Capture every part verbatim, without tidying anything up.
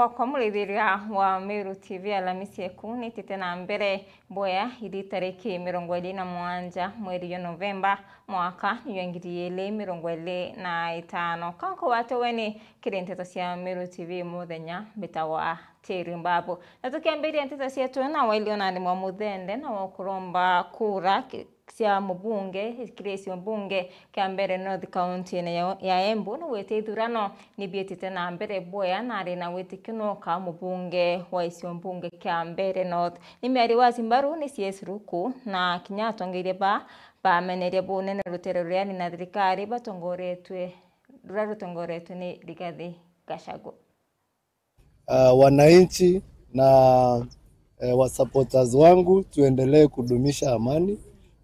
Okwa murithiria wa Meru T V, Alamisi eku nitite na mbere bwea iri tariki mirongo iri na mugwanja mweri jwa Novemba mwaka ni jwa ngiri iri mirongo iri na itano. Ka nkugwate ugeni kiri nteto cia Meru T V muthenya, mbitagwa Tiri Mbabu. Na tukiambiria nteto cietu na waili ona ni mwa muthende na wa kuromba kura ki-, cia mubunge kiri gicigo mbunge kia Mbeere North kaunti-ini ya, ya Embu ni gwite ithurano ni biitite na mbere bwea na ari na witikio nuka mubunge wa gicigo mbunge kia Mbeere North. Ni miario wa Simbaru ni C S Ruku na kinya atongeria ba bameneria bunene rutere ruria ari na thirikari batongoretwe, ruria rutongoretwe ni Rigathi Gachagua. Ah, wananchi na, eh, wa supporters wangu, tuendelee kudumisha amani,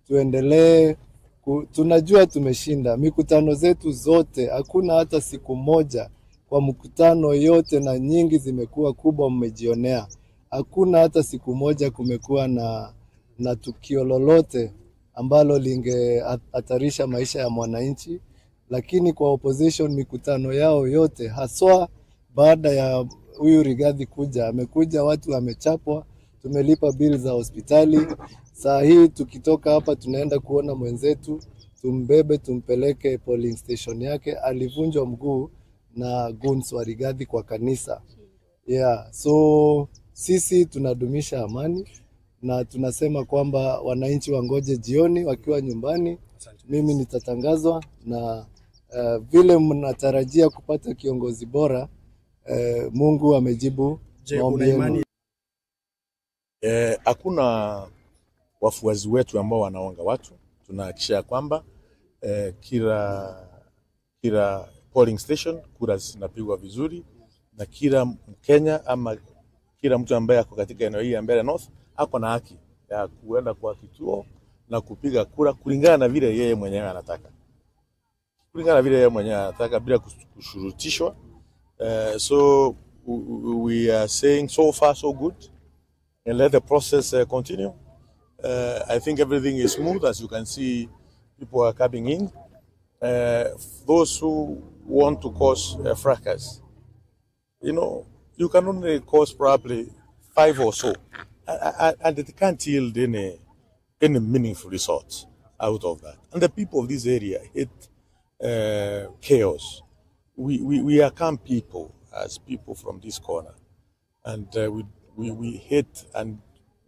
tuendelee ku-, tunajua tumeshinda. Mikutano zetu zote, hakuna hata siku moja kwa mkutano yote, na nyingi zimekuwa kubwa, mmejionea. Hakuna hata siku moja kumekuwa na, na tukio lolote ambalo lingehatarisha maisha ya mwananchi. Lakini kwa opposition, mikutano yao yote, haswa baada ya huyu Rigathi kuja, amekuja, watu wamechapwa, tumelipa bill za hospitali. Saa hii tukitoka hapa, tunaenda kuona mwenzetu, tumbebe, tumpeleke polling station yake. Alivunjwa mguu na goons wa Rigathi kwa kanisa. Yeah, so sisi tunadumisha amani na tunasema kwamba wananchi wangoje jioni wakiwa nyumbani. Mimi nitatangazwa na, eh, vile mnatarajia kupata kiongozi bora, eh, Mungu amejibu maombi yenu. Eh, hakuna wafuasi wetu ambao wanaonga watu. Tunahakikisha ya kwamba, eh, kila, kila polling station kura zinapigwa vizuri, na kila Mkenya ama kila mtu ambaye ako katika eneo hii ya Mbeere North ako na haki ya kuenda kwa kituo na kupiga kura kulingana na vile yeye mwenyewe anataka. Kulingana na vile yeye mwenyewe anataka, bila kus-, kushurutishwa. Eh, so, w-, w-, we are saying so far so good. And let the process, uh, continue. Uh, I think everything is smooth, as you can see, people are coming in. Uh, those who want to cause a fracas, you know, you can only cause probably five or so, a-, a-, a-, and it can't yield any, any meaningful results out of that. And the people of this area hate, uh, chaos. We, we, we are calm people as people from this corner, and, uh, we, we, we hate and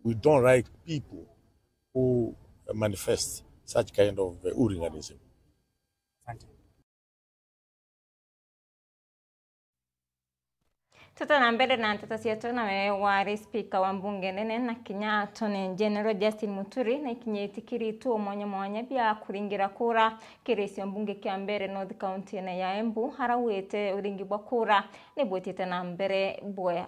we don't like people who manifest such kind of, uh, hooliganism. Asante. Tuta na mbere na nteto cietu, nawe wari spika wa mbunge nene na kinya Attorney General Justin Muturi, na ikinya itikiritwe mwanya mwanya bia kuringira kura kiri gicigo mbunge kia Mbeere North kaunti-ini ya Embu, araugite uringi bwa kura ni bwitite na mbere bwea.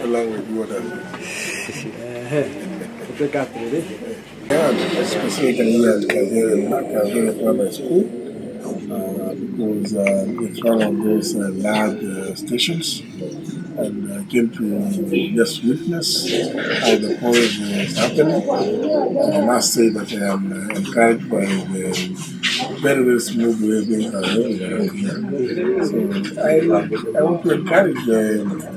Language, what does it? Ehe, kutoka atiriri. Yeah, specifically here at Kagere, Kagere Primary School, uh, because, uh, it's one of those, uh, large, uh, stations, and I came to just witness how the polls is happening. And I must say that I am, uh, encouraged by the very, very smooth way things are moving around here. So I, I want to encourage, uh,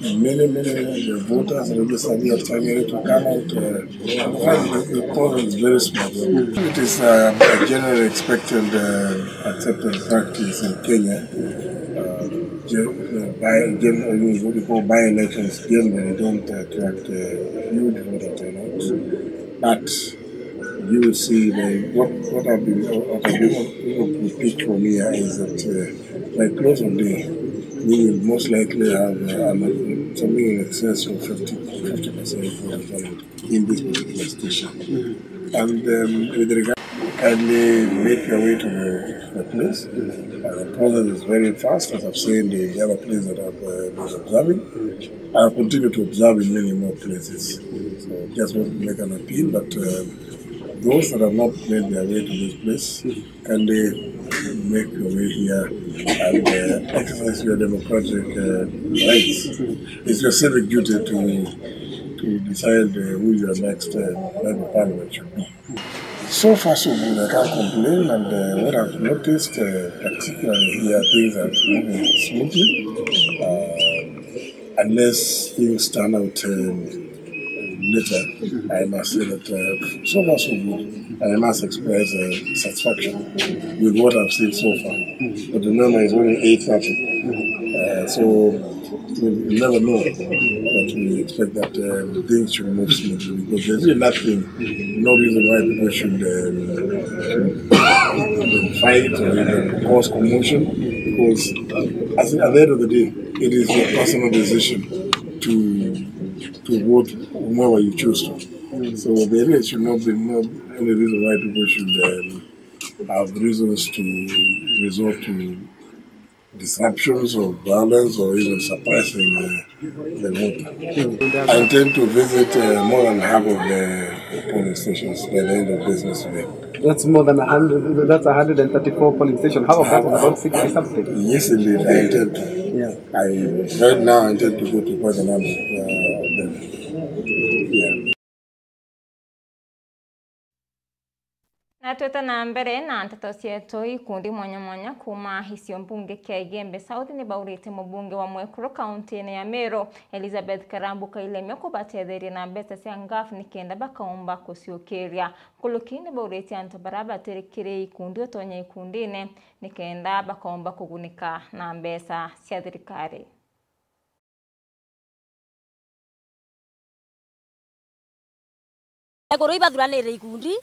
many, many of the voters registered here at Kagere to come out, uh, and find the, the polling is very smooth. It is, uh, a generally expected, uh, accepted practice in Kenya. Uh, gen-, uh, by, gen-, I mean, what you call by-elections generally don't attract, uh, huge voter turnout. But you will see the, what, what have been, what have been able to pick from here is that, uh, by close of day, we will most likely have, uh, an, something in excess of fifty, fifty percent of the vote in this particular station. And, um, with regard Kindly make your way to the, the place. Uh, the process is very fast, as I've said, the other place that I've uh, been observing. I'll continue to observe in many more places. So just want to make an appeal that uh, those that have not made their way to this place, kindly make your way here and uh, exercise your democratic uh, rights. It's your civic duty to to decide uh, who your next uh, member of parliament should be. So far, so good. I can't complain, and uh, what I've noticed, uh, particularly here, things are moving smoothly. Uh, unless things turn out um, later, I must say that uh, so far, so good. And I must express uh, satisfaction with what I've seen so far. But remember, it's only eight thirty. Uh, so we never know, but we expect that um, things should move smoothly because there's really nothing, no reason why people should um, fight or even cause commotion because at the, at the end of the day, it is your personal decision to to vote whomever you choose to. So there really should not be no any reason why people should um, have reasons to resort to disruptions or violence or even suppressing uh, the vote. I intend to visit uh, more than half of the polling stations by the end of business today. That's more than a hundred, that's a hundred and thirty-four polling station. How about, about sixty something? Yes, indeed, I intend to. Yeah. I, right now, I intend to go to quite a number uh, of them. Yeah. Na twete na mbere na nteto cietu, ikundi mwanya mwanya kuuma icio mbunge kia Igembe South ni baurite mubunge wa mwekuru kaunti-ini ya Meru, Elizabeth Karambu Kailemia, kubatetheria na mbeca cia ngaf nikenda bakaumba kuciukiria. Nkuruki ni bauritie antu baria batiri kiri ikundi utonya ikundine nikenda bakaumba kugunika na mbeca cia thirikari. Ekuru ibathuranire ikundi,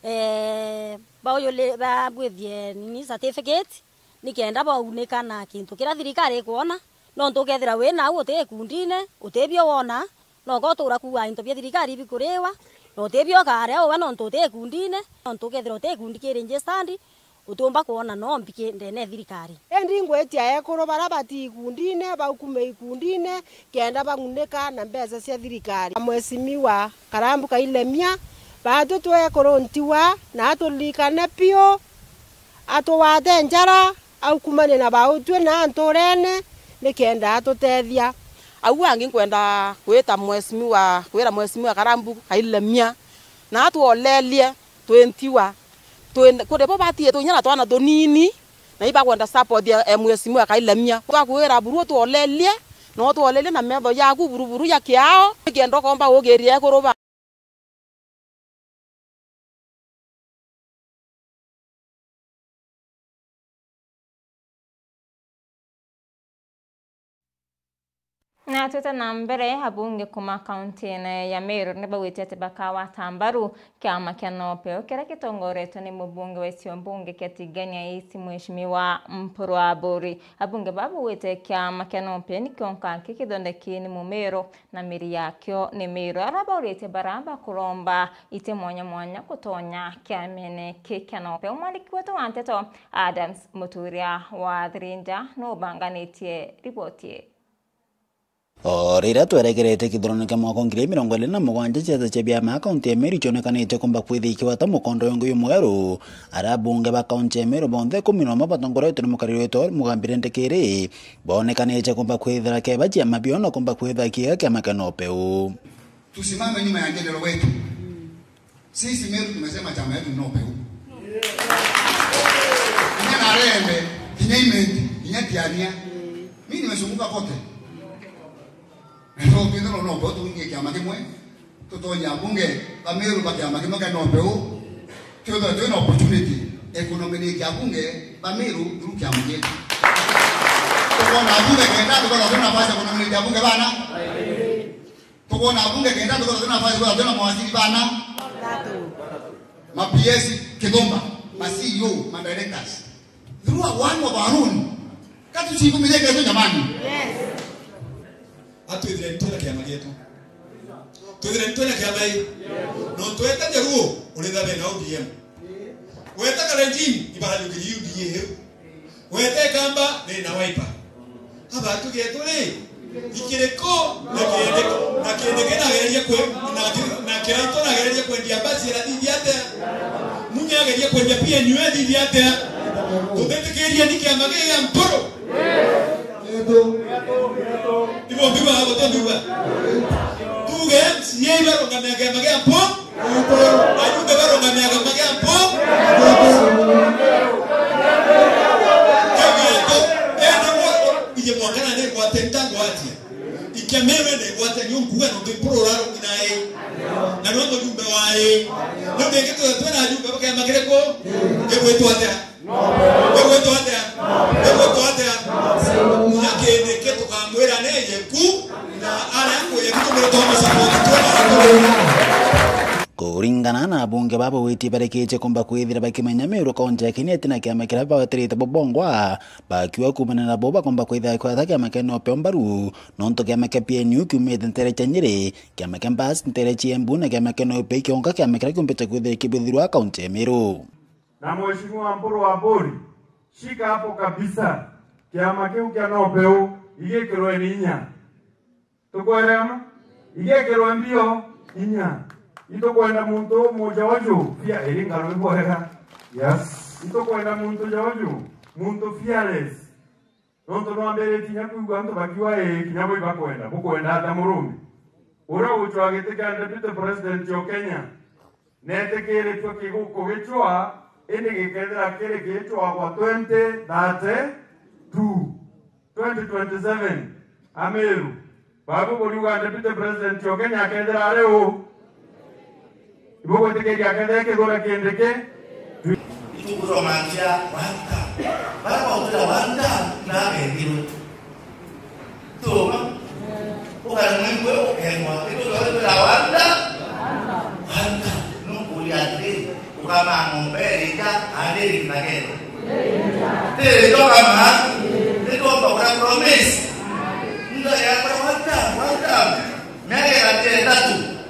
eh, bauyuli-, babwithie nini certificate, nikenda baunika na kintu kiria thirikari ikwona. Nontu ukethira wi nau uti ikundine, utibio wona, no ukotura kuuga into bia thirikari bikuriwa, na utibio ukaria uwe nontu uti ikundine, nontu ukethira uti ikundi ki registered, utiumba kwona no mbiki ndene ya thirikari. Indi ngwitia ekuru baria bati ikundine, baukume ikundine, kenda bang'unika na mbeca cia thirikari. Mheshimiwa Karambu Kailemia, baatwi twi ekuru ntigwa, na aturirikane piu, atugwate njara, aukumanie na bautwi na nturene, nikenda atutethia. Au angi nkwenda kwita Mheshimiwa, kwira Mheshimiwa Karambu Kailemia, na atwolelie twi ntigwa. Twi, kuri bo batie tunya na twana tunini, na ibakwenda support ya, ya Mheshimiwa Kailemia. Twakwira buru utwolelie, na utwolelie na metho yaku buruburu ya kiao, nikenda ukomba ugiria ekuru ba. Na twite na mbere, abunge kuma kaunti-ini ya Meru ni baugite ati bakagwata mbaru kiama kia NOPEU kiria gitongoretwe ni mubunge wa gicigo mbunge kia Tigania East, Mheshimiwa Mpuru Aburi. Abunge baa baugite kiama kia NOPEU ni kionka kikithondeki ni Mumeru na miri yakio ni Meru. Aria bauritie baria bakuromba iti mwanya mwanya gutonya kiamene ki kia NOPEU. Mwandiki wetu wa nteto Adams Muturia wa Thirinja nubanganitie riboti ii. O riria twerekerete kithurano kia mwaka wa ngiri igiri mirongo iri na mugwanja, ciama cia biama kaunti ya Meru cionekanite kumba kwithia ikigwata mukondo yungi mweru. Aria abunge ba kaunti ya Meru bonthe ikumi na umwe batongoretwe ni mukariri wetu Mugambi Rindikiri, bonekanite kumba kwithira keba ciama bio na kumba kwithira kiega kiama kia NOPEU. Tusimame nyuma ya general wetu. Sisi Meru tumesema chama yetu ni NOPEU. Kinya Narembe, kinya Imenti, kinya Tiania. Mimi nimezunguka kote. Na ndio tunaona NOPEU tuingie kiama kimwe. Tutonye abunge ba Meru ba kiama kimwe kia NOPEU. Tuwe, tuwe na opportunity ya kunominate abunge ba Meru through kiama kietu. Tukwona abunge kenda, tukwona tuna nafasi ya kunominate abunge bana. Tukwona abunge kenda, tukwona tuna nafasi, tukwona tuna mawaziri bana. Ma P S kithumba, ma C E O, ma directors. Through one of our own. Katucikumithie ketu jamani. Atwithire twina kiama gietu. Twithire twina kiama ii. No twete Jaluo, uritha bena O D M. Weta Kalenjin, ibarajukirie U D A iu. Weta Ikamba, ni na Wiper. Aba tuge turi ikiriko na kindi, na kindi kinagereria kwe, na ki-, na Kiraitu nagereria kwendia mbasi ira thithia atia? Munya ageria kwendia P N U thithia atia? Tutitikirie ni kiama gia Mpuru. Ibo mbiba abo to mbiba. Tuge M C A ibarungamia kiama gia Mpuru. Ajumbe barungamia kiama gia Mpuru. Kiu gietu, ende wo, ije mwaka na ni ngwate ntangwatia. Ikia mewe ni ngwate nyo nkuga nontu Mpuru urarungi nae. Na niwe mujumbe wae. Riu ringi tuge twina ajumbe ba kiama kiriku? Gigwitwa atia? Gigwitwa atia? Gigwitwa atia? Na kindi ki tukamwira ni yeku, na aria akwi yeku tumwire twamusupport twona aria turi. Kuringana na abunge baba witie barikitie kumba kwithira bakimenya Meru kaunti ya Kineti na kiama kiria baweterete bo bongwa, bakiuga kuumania nabo bakomba kwithira kwata kiama kia NOPEU mbaru, nontu kiama kia P N U kiumite ntere cia Nyeri, kiama kia Mbas ntere cia Embu na kiama kia NOPEU kionka kiama kiria kiumbite kwithira kibithirwa kaunti ya Meru. Na Mheshimiwa Mpuru wa Mburi, shika hapo kabisa. Kiama kiu kia NOPEU, igikirwe ni inya. Tukwere amwe? Igikirwe mbio inya. Itukwenda muntu umuja uju, fia iri ngaru ibwega. Yes. Itukwenda muntu ja uju, muntu fearless. Nontu nwambiritie kinya kwigua antu bakiuga, "Ii, kinya bui bakwenda, bukwenda atia murumbi?" Uria ugucwaa giti kia Deputy President o Kenya, neetikiritue kigu-, kugicwaa, indi gikethira kiri gicwagwa twenty thirty-two, twenty twenty-seven, Ameru. Babu buriuga Deputy President o Kenya akethira ari u? Ibugwitikiria akethira kithura kindi ki? Itukuromantia one term. Bara bautira one term, nabengirwe. Tuma. Ukara mwingwe ukengwa. Itukuromantia one term. One term. Nukuria atiri, ukama ng'ombe iri nja, ari iri na gere. Tiri njo kama, nitomba kura promise. Nda ya kura one term, one term. Miaka ithatu.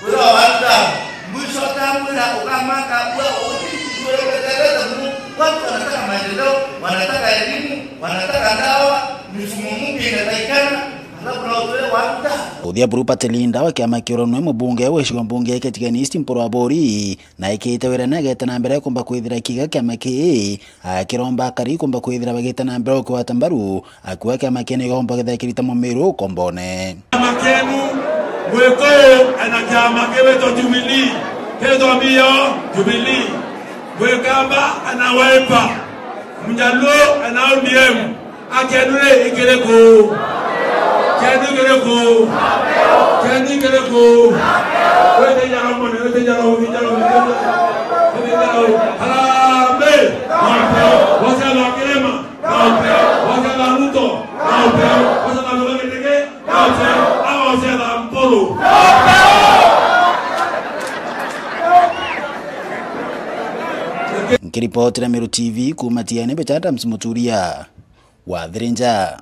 Wira wa one term, mwisho term wira ukamaka bua uti, tuelewe muno. Watu wanataka maendeleo, wanataka elimu, wanataka dawa, mifumo mpya inatakikana, alafu na utoe one term. Kuthia buru party leader wa kiama kia Uronwe, mubunge wa gicigo mbunge kia Tigania East Mpuru Aburi, na ikite wira na ageta na mbere kumba kwithira kiga kiama kii, akiromba akari kumba kwithira bagita na mbere ukwata mbaru, akuga kiama kii ni gomba githekirite mumiru ukombone. Kiama kienu, Mwikuyu ena kiama kibitwa Jubilee, kibitwa mbio Jubilee, Mwikamba ena Wiper, Mjaluo ena O D M, a kienu ri ikiriku? Kienu ikiriku? Kienu ikiriku? Wete jara mone, wete jara ugi, jara ugi, jara ugi. Harambee! Mwapeo, wazee wa Kirima. Mwapeo, wazee wa Ruto. Mwapeo, wazee wa Murang'a Ndege. Mwapeo, awa wazee wa Mpuru. Nkiripotera Meru T V kuuma Tiene, mbicha Adams Muturia wa Thirinja.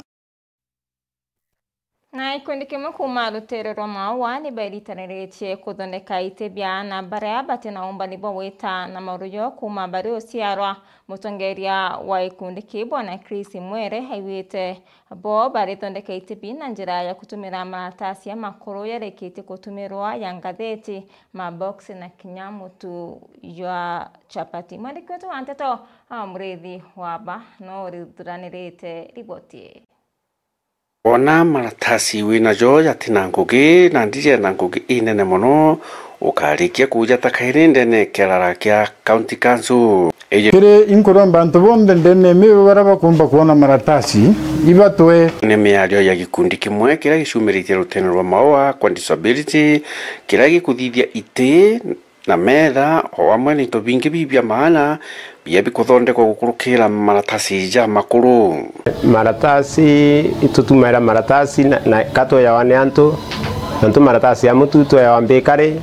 Na gikundi kimwe kuuma ruteere rwa Maua ni bairitaniritie kuthondeka iti bia aana baria bati na umbani bwa gwita na mauru jo kuuma bari uciarwa. Mutongeria wa gikundi kii, Bwana Chris Mwere, augite bo barithondeka iti bii na njira ya kutumira maratasi ya makuru yarikitie kutumirwa ya ngatheti, maboksi na kinya mutu jwa chapati. Mwandiki wetu wa nteto, a Murithi Waba, no urithuranirite riboti ii. Wona maratasi wina jo jati na ngugi, na ndije na ngugi inene mono, ukarikia kujata kairi ndene kiarara kia County Council. Eje. Kiri inkuromba antu bonthe ndene miu baria bakumba kwona maratasi, ibatwe. Ni miario ya gikundi kimwe kiria gicumiritie rutene rwa Maua kwa disability, kiria gikuthithia iti na metha, o amwe na into bingi bibia maana, biria bikuthondekwa gukurukira maratasi ja makuru. Maratasi, itutumaira maratasi na, na katweyawa ni antu, nontu maratasi ya mutu tweyawa mbikari,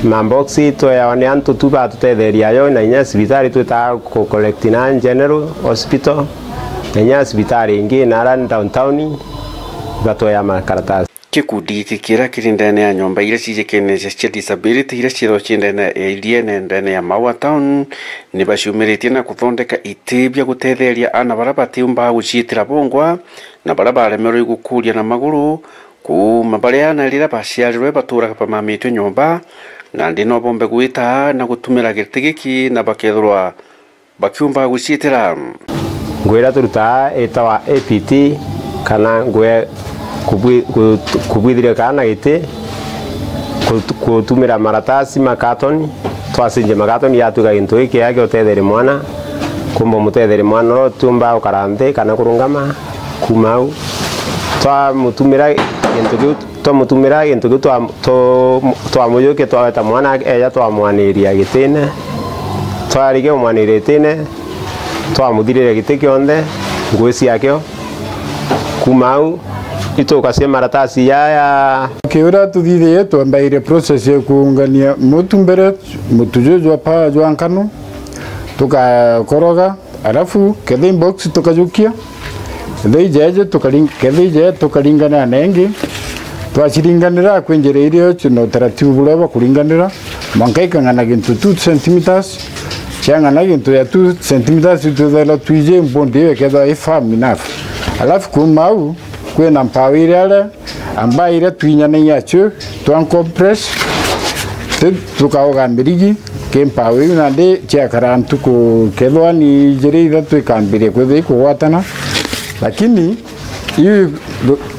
maboksi tweyawa ni antu tu batutetheria ayo, na inya cibitari twitaga ku collect na General Hospital, na inya cibitari ingi na ara downtown batweya makaratasi. Gikundi giki kiria kiri ndene ya nyomba iria cijikene cia, cia disability iria ciithagwa ci ndene ya iriene ndene ya Maua Town, ni baciumiritie na kuthondeka iti bia gutetheria aana baria batiumbaga guciitira bongwa na baria baremerwe gukuria na maguru, kuuma baria aana riria baciarirwe baturaga bamamitwe nyomba, nandi no bombe gwita na gutumira giti giki na bakethirwa bakiumba guciitira. Ngugi iria turutaga itawa A P T, kana ngugi kubwi-, ku-, kubwithiria kaana giti, ku-, kutumira maratasi ma katoni, twacinjia makatoni yatuika gintu gikiega gia utetheria mwana, kumba umutetheria mwana uria utiumba gukara nthi kana kurungama. Kuuma au, twamutumira gintu kiu twamutumira gintu kiu twa-, tu-, twamujukia, twaweta mwana eja twamwaniria gitine. Twarikia kumwaniria gitine, twamuthiriria giti kionthe, ngugi ciakio. Kuuma au, ituka cia maratasi jaya. Kiuria tuthithirie, twambaire process ya kuungania mutu mbere, mutu juju jwa pa-, jwa nkano, tukakoroga, alafu kethe box tukajukia, kethe ijeje tukaring-, kethe ije tukaringana na ingi, twaciringanira kwi njira iria cio na utaratibu buria bwa kuringanira, mwanka ikang'ana gintu two centimeters, ciang'ana gintu ya two centimeters, twithairwa twiji mbundi iyo ikethirwa i firm enough. Alafu kuuma au, kwina mpawa iria aria amba iria twinyanagia acio, twa compress, ti-, tukauga mbirigi, ki mpawa iu nandi ciakara ntuku kethwa ni ijiri ithatu ikambiria kwithirwa ikugwatana, lakini iu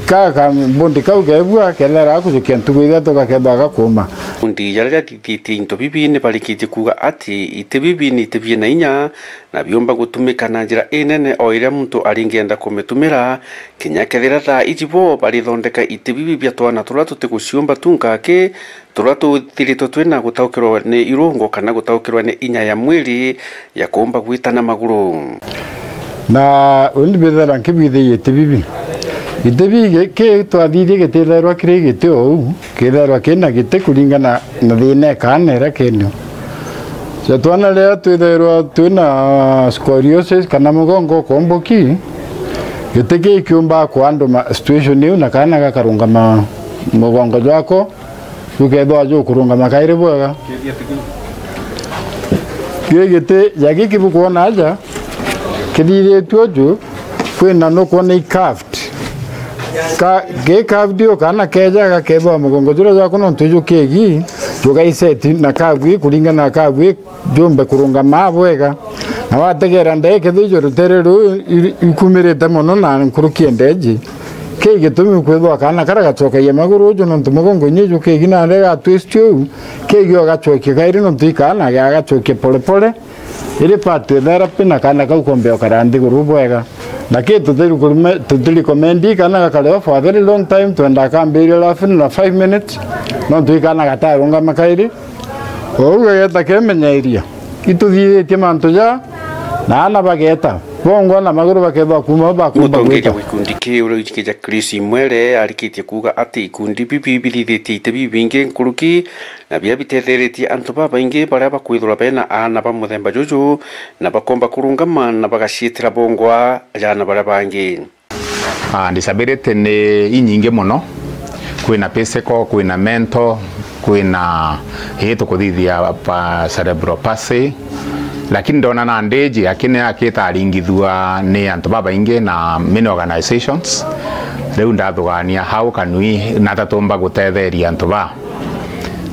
ka, ka mbundi kau kebua kethira gakujukia ntuku ithatu gakethwa gakuma. Mbundi jaria jathithitie into bibi ni barikitie kuuga ati iti bibi ni iti bina inya, na biumba gutumika na njira inene o iria muntu aringienda kumitumira, kinya kethira thaa iji bo barithondeka iti bibi bia twana turia tutiguciumba tu nkaki, turia tuthiritwe twina gutaukirwa ni irungo kana gutaukirwa ni inya ya mwiri ya kuumba gwita na maguru. Na undi mbithagirwa nkibwithiria iti bibi. Iti bibi ki twathithia gitithairwa kiri giti o uu, kithairwa kina giti kuringana na thina ikaana iria kini. Cia twana riria twithairwa twina scoliosis kana mugongo ukomboki, giti kii kiumbaga kuanduma situation iu na kaana gakarungama mugongo jwako, jukethwa jukurungama kairi bwega. Gii giti ja giki bukwona aja, kithithitue uju, kwina nukwona i curved. Ka, ki curved u kana keja gakethwa mugongo juria jwako nontu ju kigi, jugaiseti na curve ii kuringana na curve ii jumbe kurungama bwega. Na wategera ndege kethwa ijo rutere ruu i-, ikumirite mono na nkuruki endeji, ki gitumi kwithwa kana kara gacokagia maguru uju nontu mugongo inya ju kigi na ndege gatwist uu, kigi ugacokia kairi nontu ikana gagacokia polepole. Iri part ya therapy na kaana kau kombe ukara nthiguru bwega. Na ki tutiri kurime-, tutiri recommend kaana gakarewa for a very long time, twenda kambiria laughing na five minutes, nontu i kaana gatarungama kairi. Ou gageta kemenyairia. Ituthithitie mantu ja, na aana bageta. Bongwa na maguru bakethwa kuuma bakumba. Mutongeria gwita wa gikundi kiu uria wikija Chris Imwere arikitie kuuga ati ikundi bibi bithithitie iti bibingi nkuruki na biria bitetheretie antu babaingi baria bakwithirwa bena aana ba muthemba juju, na bakomba kurungama na bagaciitira bongwa ja aana baria bangi. Ah, disability ni inyingi mono. Kwina physical, kwina mental, kwina ii tukuthithia pa cerebral palsy. Lakini ndona nandi ji akine akitaringithua ni antu babaingi na many organizations. Riu ndathugania how can we, nata tumba gutetheria antu ba.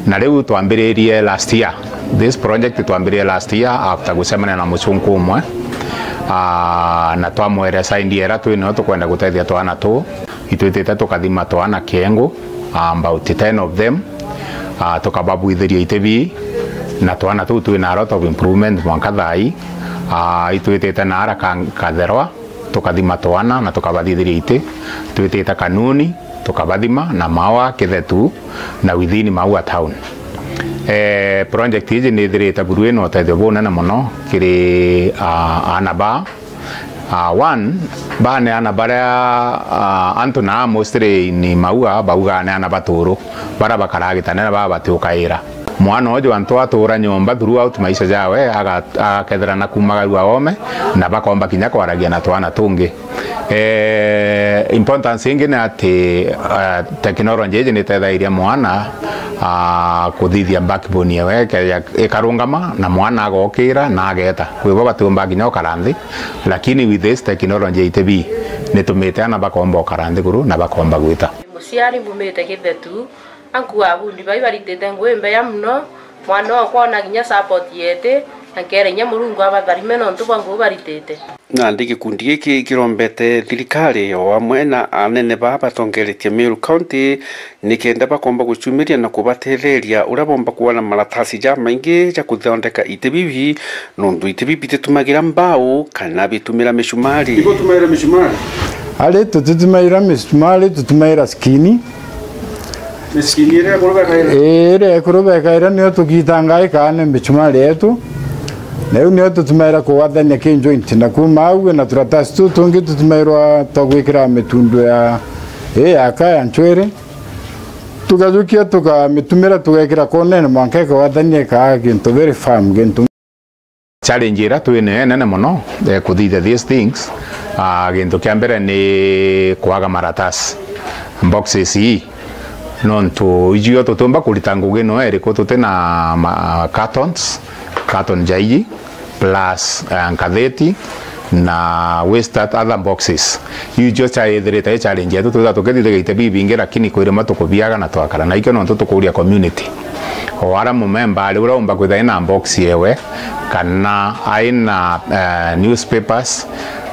Na riu twambiririe last year. This project twambiririe last year after gucemania na mucunku umwe. Ah, na twamweresa idea iria twinayo tukwenda gutethia twana tuu. Itwitite tukathima twana kiengu, ah, about ten of them. Ah, tukababwithiria itibi, na twana tuu twina a lot of improvement mwanka thaa ii. Ah, itwitite na ara ka-, Katherwa, tukathima twana na tukabathithiria iti, twitite Kanuni, tukabathima na Maua, Kithetu, na within Maua town. Eh, project iji ni ithirite buru ina utethio bunene mono kiri, ah, aana ba. Ah, one, ba ni aana baria, ah, antu na mostly in Maua baugaa ni aana baturu, baria bakaraa gitanene baba batiukaira. Mwana uju antu atura nyomba throughout maisha jawe, aga-, agakethira na kumagarua oome, na bakomba kinya kwaragia na twana tungi. Eh, importance ingi ni ati, eh, technology iji ni itethairia mwana, ah, kuthithia backbone yewe ikeja-, ikarungama, na mwana agokira na ageta. Kwi bo batiumba kinya ukara nthi, lakini with this technology ya iti bii, nitumite ana bakomba ukara nthiguru na bakomba gwita. Muciari mbumite Githetu, ankuaga bundi bai baritite ngui mbeya mono, mwana okwa ona kinya support yeti, na nkera inya Murungu abatharime nontu bwa ngui baritite. Nandi gikundi giki kirombete thirikari o amwe na anene baa batongeretie Meru County nikenda bakomba gucumiria na kubatetheria uria bomba kwona maratasi jamaingi ja kuthondeka iti bibi, nontu iti bibi bititumagira mbau kana bitumira micumari. Igo tumaira micumari? Ari tutitumaira micumari, tutumaira skini. Ni skini iria ekuru bekaira? Ii, iria ekuru bekaira nio tugitangaa ikaa ni micumari yetu. Na iu nio tutumaira kugwathania ki joint. Na kuuma au kwina turatasi tuu tungi tutumairwa twa gwikira mitundu ya ii yaka ya ncwiri. Tukajukia tukamitumira tugekira konene mwanka ikagwathania ikaa gintu very firm, gintu. Challenge iria twi nayo inene mono, eh, kuthithia these things, ah, gintu kia mbere ni kwaga maratasi, boxes ii. Nontu ijuo tutiumba kurita ngugi no iriku tuti na ma-, cartons, carton ja iji, plus, eh, nkatheti, na waste other boxes. Iu icio ciaithirite i challenge yetu, twithirwa tukithithiria iti bibingi, lakini kwi rimwe tukubiaga na twakara. Na ikio nontu tukuria community. O ara mumemba ari uria umba kwithira ina box yewe, kana aina, eh, newspapers,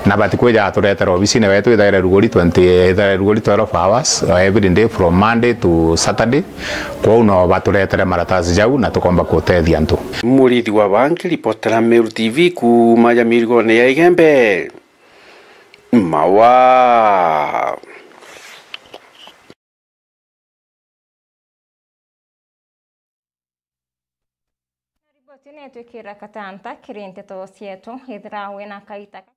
na bati kwija aturetera obisine wetu ithaire rugori twenty, ithaire rugori twelve hours, eh, every day from Monday to Saturday. Kwou no baturetere maratasi jau na tukomba kutethia antu. Murithi wa Bangi, ripotera Meru T V kuuma ja mirigone ya Igembe. Mawa. Riboti netwikira katanta kiri nteto cietu, ithira wina kaita ka-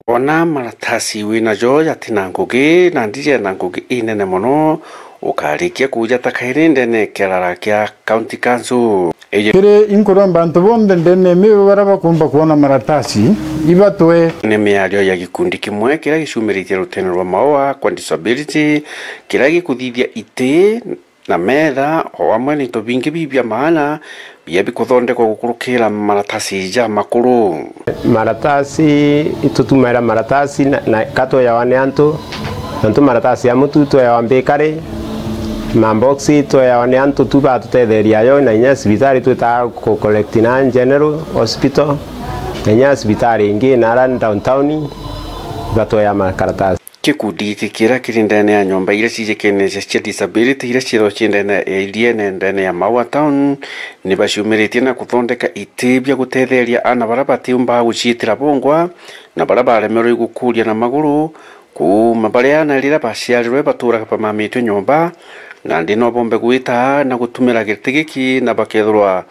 Wona maratasi wina jo jati na ngugi, nandi jena ngugi inene mono, ukarikia kujata kairi ndene ya kiarara kia County Council. Iji kiri inkuromba antu bonthe ndene ya Meru baria bakumba kwona maratasi, ibatwe. Ni miario ya gikundi kimwe kiria gicumiritie rutene rwa Maua kwa disability, kiria gikuthithia iti na metha, o amwe na into bingi bibia maana, biria bikuthondekwa gukurukira maratasi ja makuru. Maratasi, itutumaira maratasi na, na ka tweyawa ni antu, nontu maratasi ya mutu tweyawa mbikari, maboxi tweyawa ni antu tu batutetheria ayo, na inya cibitari twitaga ku collect na General Hospital, na inya cibitari ingi na ara downtown, ibatweya makaratasi. Gikundi giki kiria kiri ndene ya nyomba iria cijikene cia disability iria ciithagwa ci ndene ya iriene ndene ya Maua Town, ni baciumiritie na kuthondeka iti bia gutetheria aana baria batiumbaga guciitira bongwa na baria baremerwe i gukuria na maguru, kuuma baria aana riria baciarirwe baturaga bamamitwe nyomba, nandi no bombe gwita na gutumira giti giki na bakethirwa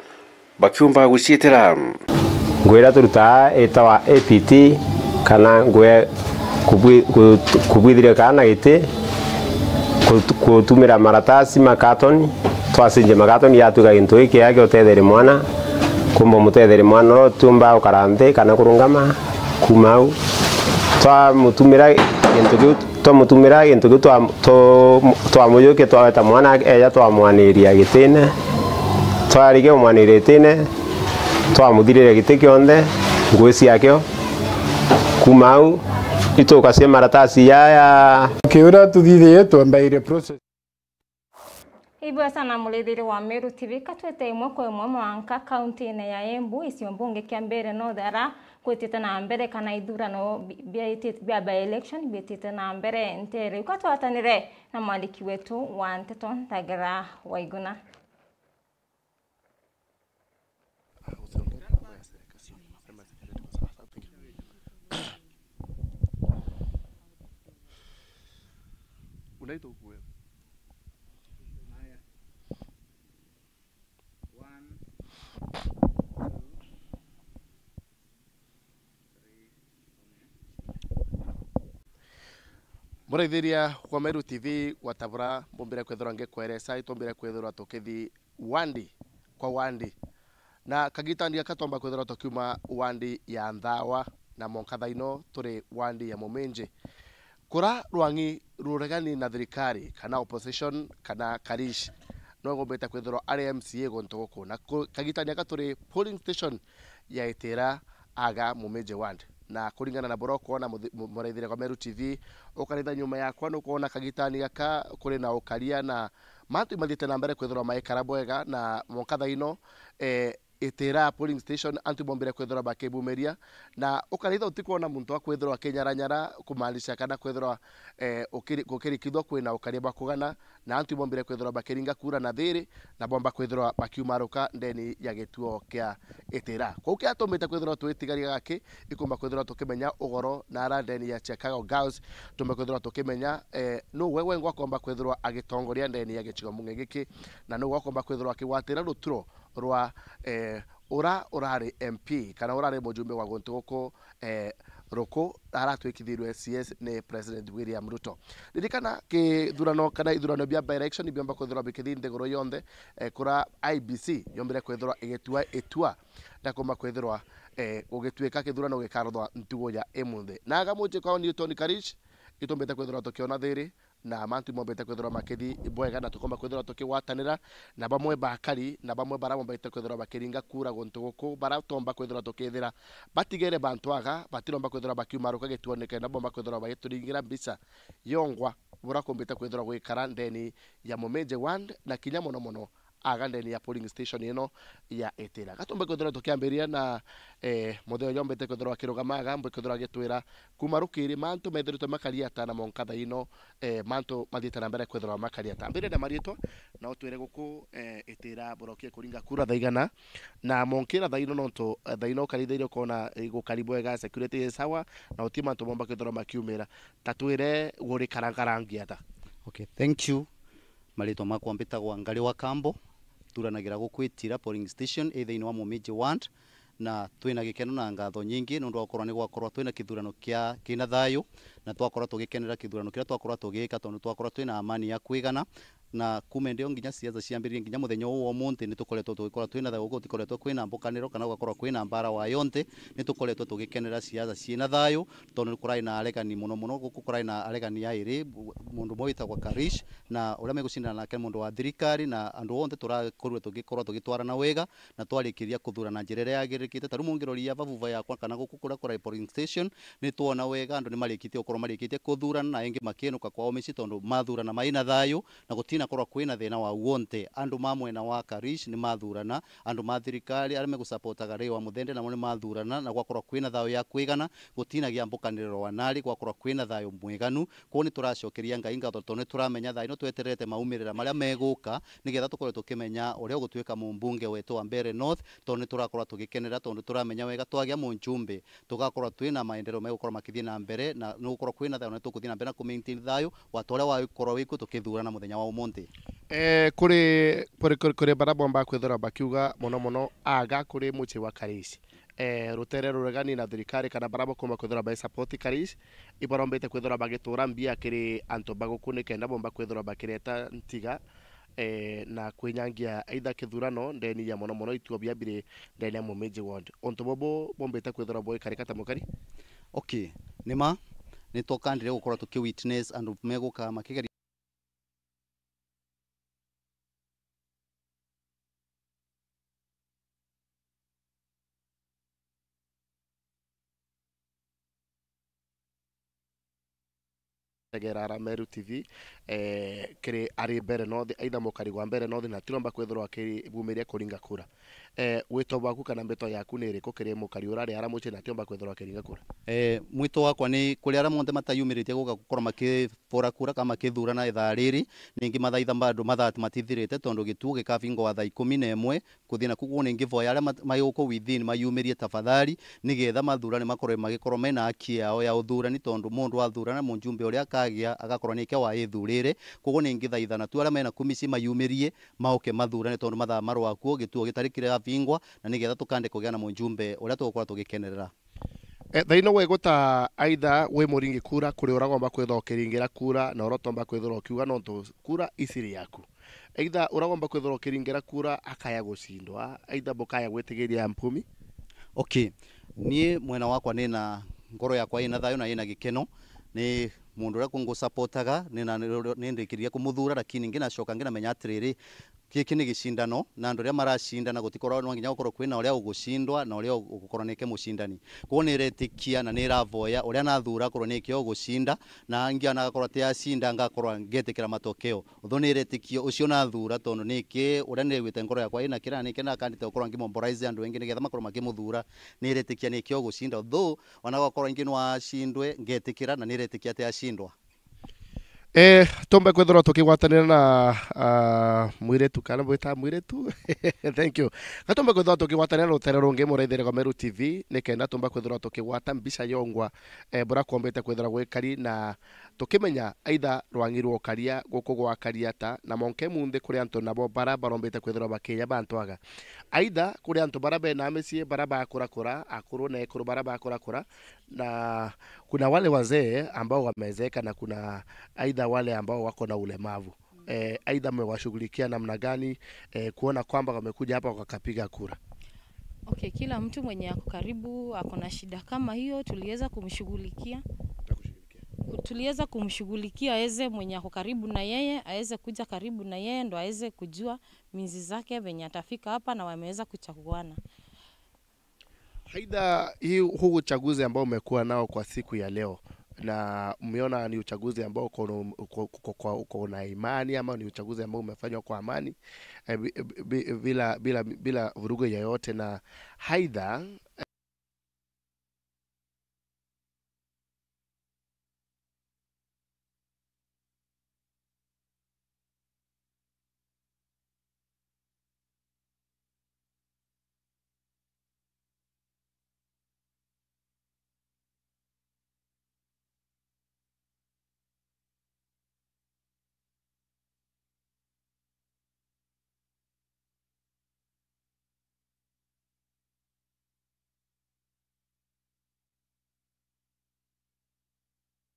bakiumba guciitira. Ngugi iria turutaga itawa A P T, kana ngugi ya kubwi-, ku-, kubwithiria kana giti, ku-, kutumira maratasi ma katoni, twacinjia makatoni yatuika gintu gikiega gia utetheria mwana, kumba umutetheria mwana uria utiumba gukara nthi kana kurungama. Kuuma au, twamutumira gintu kiu, twamutumira gintu kiu twa-, tu-, twamujukia, twaweta mwana eja twamwaniria gitine. Twarikia kumwaniria gitine, twamuthiriria giti kionthe, ngugi ciakio. Kuuma au, ituka cia maratasi jaya. Kiuria tuthithirie twambaire process. Ibwega sana murithiri wa Meru T V, katwete imwe kwa imwe mwanka kaunti-ini ya Embu, icio mbunge kia Mbeere North ara kwitite na mbere kana ithurano bi-, biaiti-, bia by-election biitite na mbere ntere. Uka twatanire na mwandiki wetu wa nteto Ndagera Waiguna. Unaitwa huku wewe. Haya. One, two. Muraithiria wa Meru T V, gwatabura mbumbire kwithirwa ngikweresa, itumbire kwithirwa tukithi wandi kwa wandi. Na kagitani gaka twamba kwithirwa tukiuma wandi ya Nthawa, na mwanka thaino turi wandi ya Muminji. Kura rwang'i ruregani na thirikari, kana opposition, kana Karish, no gumbite kwithirwa ari M C A guntu guku. Na ku-, kagitani gaka turi polling station ya Itira aga Muminji ward. Na kuringana na buria ukwona muthi-, mu-, muraithiria kwa Meru T V, ukaritha nyuma yakwa, nukwona kagitani gaka kuri na ukaria na mantu imathiite na mbere kwithirwa maikara bwega, na mwanka thaino, eh, Itira polling station, antu bombire kwithirwa bakibumiria, na ukaritha utikwona muntu akwithirwa akinyaranyara, kumaanisha kana kwithirwa, eh, ukiri-, gukirikithwa kwina ukaria bwa kugana, na antu ibombire kwithirwa bakiringa kura na thiri, na bomba kwithirwa bakiumaruka ndeni ya gituo kia Itira. Kwou kia tumite kwithirwa twitigaria gaki, ikumba kwithirwa tukimenya ugoro na ara ndeni ya Chicago Girls, tumbe kwithirwa tukimenya, eh, nu we wengwa akomba kwithirwa agitongoria ndeni ya gicigo mbunge giki, na nu we akomba kwithirwa akigwatira ruturo rwa, eh, ura urari M P, kana urari mujumbe wa guntu guku, eh, Ruku, aratwikithirwe C S ni President William Ruto. Ririkana, kithurano kana ithurano bia by-election biomba kwithirwa bikithi nthiguru yonthe, eh, kura I B C yombire kwithirwa igitua itua ria kumba kwithirwa, eh, gugituika kithurano gikaruthwa ntugu ya imunthi. Na aga muji kwao Newton Karish, itumbite kwithirwa tukiona thiri, na mantu mombite kwithirwa makithi bwega, na tukomba kwithirwa tukigwatanira na bamwe bakari, na bamwe bara bombite kwithirwa bakiringa kura guntu guku, bara tomba kwithirwa tukithira batigere bantu aga, batiromba kwithirwa bakiumaruka gituone, kenda bomba kwithirwa bagituringira mbica yongwa bura kumbite kwithirwa gwikara ndeni ya Muminji ward, na kinya mono mono aga ndeni ya polling station ino ya Itira. Gatumbe kwithirwa tukiambiria na, eh, muthee uria umbite kwithirwa akirugama aga, mbe kwithirwa agitwira kuma rukiri mantu methiritwe makari ata na mwanka thaino, eh, mantu mathiite na mbere kwithirwa makari ata. Ambire na mariitwa, na utwire guku, eh, Itira burokie kuringa kura thaa igana, na mwankira thaino nontu, eh, thaino ukarithirie ukona, eh, gukari bwega, security is sawa, na uti mantu momba kwithirwa makiumira. Ta twire guri karangara ngi ata? Okay, thank you. Maritwa makwa mbitagwa Ngari wa Kambo, turanagira guku Itira polling station i thiini wa Muminji ward, na twina gikeno na ngatho nyingi nundu wa gukorwa ni gwakorwa twina kithurano kia, kina thayu, na twakorwa tugikenera kithurano kiria twakorwa tugika, tondu twakorwa twina amani ya kwigana, na kuma indi iyo nginya siasa ciambiririe nginya muthenya uu wa umunthi, ni tukoretwo tugikorwa twina thayu, gutikoretwo kwina mbukaniro kana gugakorwa kwina mbara wa yonthe. Ni tukoretwo tugikenera siasa ciina thayu, tondu kurai na aregani mono mono, guku kurai na aregani airi, mundu umwe witagwa Karish, na uria megucindana nake ni mundu wa thirikari, na andu onthe turakorwe tugikorwa tugitwarana wega, na twarikiria kuthurana njira iria yagiririkite. Ta riu mungiroria vavuva yakwa kana guku kuria kurai polling station, ni twona wega andu ni marikitie gukorwa marikitie kuthurana, na ingi makienuka kwao micii tondu mathurana mai na thayu, na gutinakorwa kwina thina wa uonte. Andu ma mwena wa Karish ni mathurana, andu ma thirikari aria megusapotaga Ray wa Muthende namo ni mathurana, na gwakorwa kwina thayu ya kwigana, gutinagia mbukaniriro wa nari, gwakorwa kwina thayu mwiganu. Kwou ni turacokeria Ngai ngatho tondu ni turamenya thaa ino twetererete maumirira maria meguka, nigetha tukorwe tukimenya uria ugutuika mumbunge wetu wa Mbeere North, tondu ni turakorwa tugikenera, tondu turamenya wega twagia munjumbe, tugakorwa twina maendeleo megukorwa makithii na mbere, na ni gukorwa kwina thayu na tukuthii na mbere na ku maintain thayu wa ta uria wakorwa wikuo tukithurana muthenya wa umunthi. Eh, kuri, kuri, kuri, kuri bara bomba kwithirwa bakiuga mono mono aga kuri mucii wa Karish. Eh, rutere ruregani na thirikari kana bara bakomba kwithirwa bai support Karish, ibarombete kwithirwa bagitura mbia kiri antu ba guku nikenda bomba kwithirwa bakireta ntiga, eh, na kwinyangia either kithurano ndeni ya mono mono ituo bia biri ndeni ya Muminji ward. Untu bubu bombite kwithirwa bwikarika ta mukari? Okay, ni ma, ni twakandire gukorwa tuki witness andu meguka makigeria tegera ara Meru T V, eh, kiri ari Mbeere North, either mukari gwa Mbeere North, na tiromba kwithirwa akibumiria kuringa kura. Eh, wito bwaku kana mbito yaku ni iriku kiri mukari urari ara mucii na atiomba kwithirwa akiringa kura? Eh, mwito wakwa ni kuri aria monthe matayumiritie guka gukorwa makibura kura kana makithurana ithaa riri, ningi mathaitha bado mathaa ati matithirite, tondu gituo gikabingwa thaa ikumi na imwe, kuthii na kuguo ningi voya aria mat-, mai guku within mayumirie tafadhali, nigetha mathurane makorwe magikorwa mena haki yao ya uthurani, tondu mundu athurana, munjumbe uria akagia agakorwa nike waithurire. Koguo ningi thaithana tu aria mena kumisi mayumirie, mauke mathurane, tondu mathaa marwa kuo gituo gitari kirabingwa, na nigetha tukande kugia na munjumbe uria tugukorwa tugikenerera. E, thaino wegota aitha wi muringi kura kuri uragomba kwithirwa ukiringira kura na uria utomba kwithirwa ukiuga nontu kura iciri yaku. Aitha uragomba kwithirwa ukiringira kura akaya gucindwa, aitha bukaya gwitigiria mpumi. Okay. Nie mwena wakwa nina ngoro yakwa ina thayo na ina gikeno. Ni mundu uria kungusapotaga, nina, nindikiria kumuthura, lakini nginacoka nginamenya atiriri, giki ni gicindano, na andu aria maracindana gutikorwa no nginya gukorwo kwina uria ugucindwa na uria ugukorwa nike mucindani. Koguo niretikia na niravoya uria nathura akorwo nike ugucinda, na angi ona agakorwo ati acinda, ngakorwa ngetikira matokeo. Although niretikia ucio nathura, tondu niki uria niraiguite ngoro yakwa ina kira, na niki nakandite gukorwa ngimobilize andu engi nigetha makorwo makimuthura. Niretikia niki ugucinda, although ona gwakorwo ingi no acindwe, ngetikira na niretikia ati acindwa. Eh, tumbe kwithirwa tukigwatanira na, ah, mwiritu, kana bwita mwiritu? Thank you. Ka tumbe kwithirwa tukigwatanira na rutere rungi muraithiria rwa Meru T V, nikenda tumbe kwithirwa tukigwata mbica yongwa, eh, bura kwombite kwithirwa gwikari, na tukimenya aitha rwangi rwa ukaria guku gwakari ata, na monke munthi kuri antu nabo bara barombite kwithirwa bakiya bantu aga. Aitha kuri antu bara bena micii, bara bakurakura, akuru na ekuru bara bakurakura, na kuna wale wazee ambao wamezeeka na kuna aidha wale ambao wako na ulemavu. Eh, aidha mmewashughulikia namna gani, eh, kuona kwamba wamekuja hapa wakapiga kura? Okay, kila mtu mwenye ako karibu ako na shida kama hiyo, tuliweza kumshughulikia. Tuliweza kumshughulikia aweze, mwenye ako karibu na yeye, aweze kuja karibu na yeye, ndo aweze kujua minzi zake venye atafika hapa na wameweza kuchaguana. Aidha, hii, huu uchaguzi ambao umekuwa nao kwa siku ya leo, na umeona ni uchaguzi ambao uko na, uko, uko, uko, uko na imani, ama ni uchaguzi ambao umefanywa kwa amani, eh, bi-, bi-, bi-, bila, bila, bila vurugu yoyote, na aidha,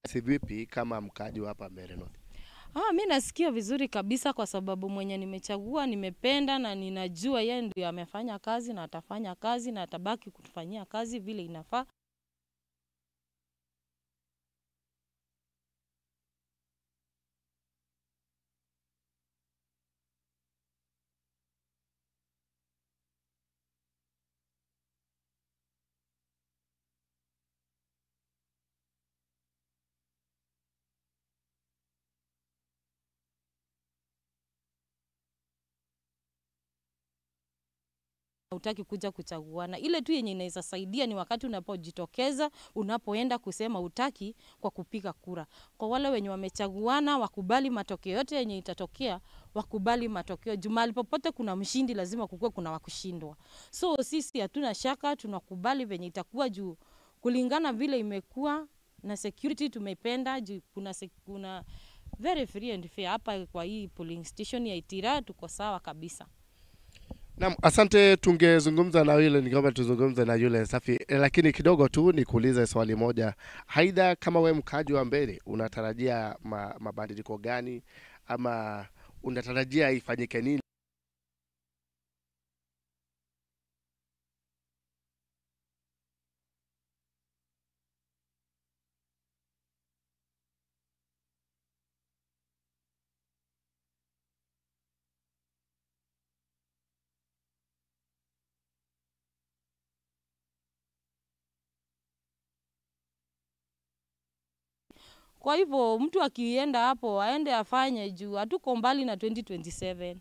Si vipi kama mkaaji wa hapa Mbeere North? Ah, mi nasikia vizuri kabisa kwa sababu mwenye nimechagua, nimependa na ninajua yeye ndio amefanya kazi na atafanya kazi na atabaki kutufanyia kazi vile inafaa. Hutaki kuja kuchaguana. Ile tu yenye inaweza saidia ni wakati unapojitokeza, unapoenda kusema hutaki kwa kupiga kura. Kwa wale wenye wamechaguana, wakubali matokeo yote yenye itatokea, wakubali matokeo. Juu mahali popote kuna mshindi, lazima kukuwe kuna wa kushindwa. So, sisi hatuna shaka, tunakubali venye itakuwa juu kulingana vile imekuwa, na security tumeipenda, juu kuna sec-, kuna very free and fair hapa kwa hii polling station ya Itira, tuko sawa kabisa. Naam, asante. Tungezungumza na yule, ningeomba tuzungumze na yule Safi, eh, lakini kidogo tu nikuulize swali moja. Aidha, kama we mkaaji wa Mbeere, unatarajia ma-, mabadiliko gani ama unatarajia ifanyike nini? Kwa hivyo, mtu akienda hapo, aende afanye juu, hatuko mbali na twenty twenty-seven.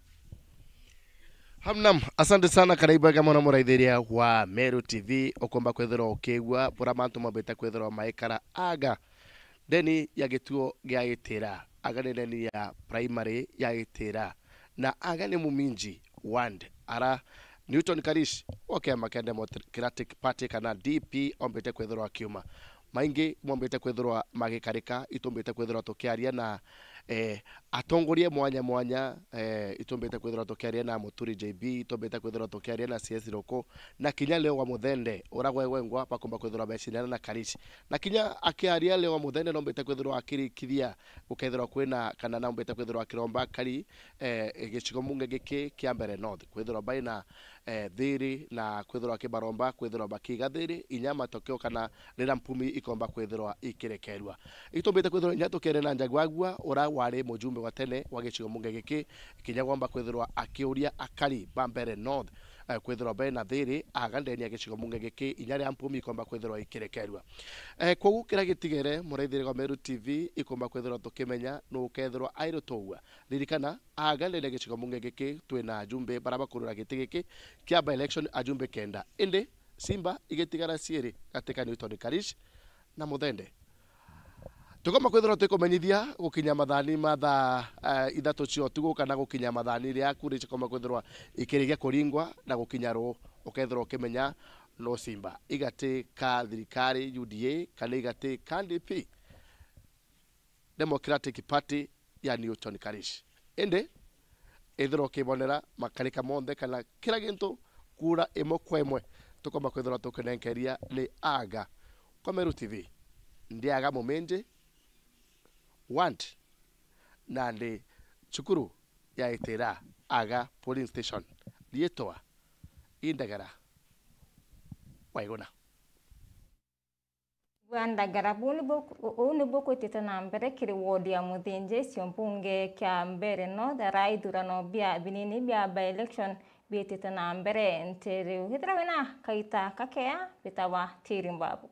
Hamnam, asante sana, karibu ega mono muraithiria wa Meru T V, ukomba kwithirwa ukigua bura mantu mambite kwithirwa maikara aga ndeni ya gituo gia Itira, aga ni ndeni ya primary ya Itira, na aga ni Muminji ward, ara Newton Karish wa kiama kia Democratic Party kana D P ombite kwithirwa akiuma. Maingi mombite kwithirwa magikarika, itumbite kwithirwa tukiaria na Eh, atongoria mwanya mwanya, eh, itumbite kwithirwa tukiaria na Muturi J B, itumbite kwithirwa tukiaria na C S Roko, na kinya Leo wa Muthende, ura gwe gwengwa bakumba kwithirwa becindana na Karish. Na kinya akiaria Leo wa Muthende, nombite kwithirwa akirikithia gukethirwa kwina, kana nombite kwithirwa akiromba akari, eh, gicigo mbunge giki kia Mbeere North, kwithirwa baina, eh, thiri, na kwithirwa akibaromba kwithirwa bakiga thiri, inya matokeo kana riria mpumi ikomba kwithirwa ikirekerua. Itumbite kwithirwa inya tukiaria na Njagwagua, ura wari mujumbe wa tene wa gicigo mbunge giki, kinya gwomba kwithirwa akiuria akari ba Mbeere North, eh, kwithirwa bena thiri aga ndeni ya gicigo mbunge giki, inya riria mpumi ikomba kwithirwa ikirekerua. Eh, kwogu kiria gitigere, muraithiri gwa Meru T V, ikomba kwithirwa tukimenya nu ukethirwa airutogua. Ririkana, aga ndene gicigo mbunge giki twina ajumbe bara bakurura giti giki kia by election, ajumbe kenda. Indi Simba igitigara ciiri gati ka Newton Karish na Muthende. Tukomba kwithirwa twikumenyithia gukinya mathani ma thaa, eh, ithatu cia utuku, kana gukinya mathani riaku rikomba kwithirwa ikirigia kuringwa na gukinya ru, ukethirwa ukimenya nu Simba igati ka thirikari U D A kana igati ka D P. Democratic Party ya Newton Karish. Indi ithirwa ukibonera makarika monthe kana kira gintu, kura imwe kwa imwe tukomba kwithirwa tukinenkeria ni aga. Kwa Meru T V, ndi aga Muminji, want, na ndi cukuru ya Itira aga polling station. Riitwa Indagara Waiguna. Bwa Ndagara, buu nibu, uu nibu kwitite na mbere kiri ward ya Muthinji, cio mbunge kia Mbeere North, ara ithurano bia binini bia by-election biitite na mbere nti riu. Ithira wina kaita kakea, bitawa Tiri Mbabu.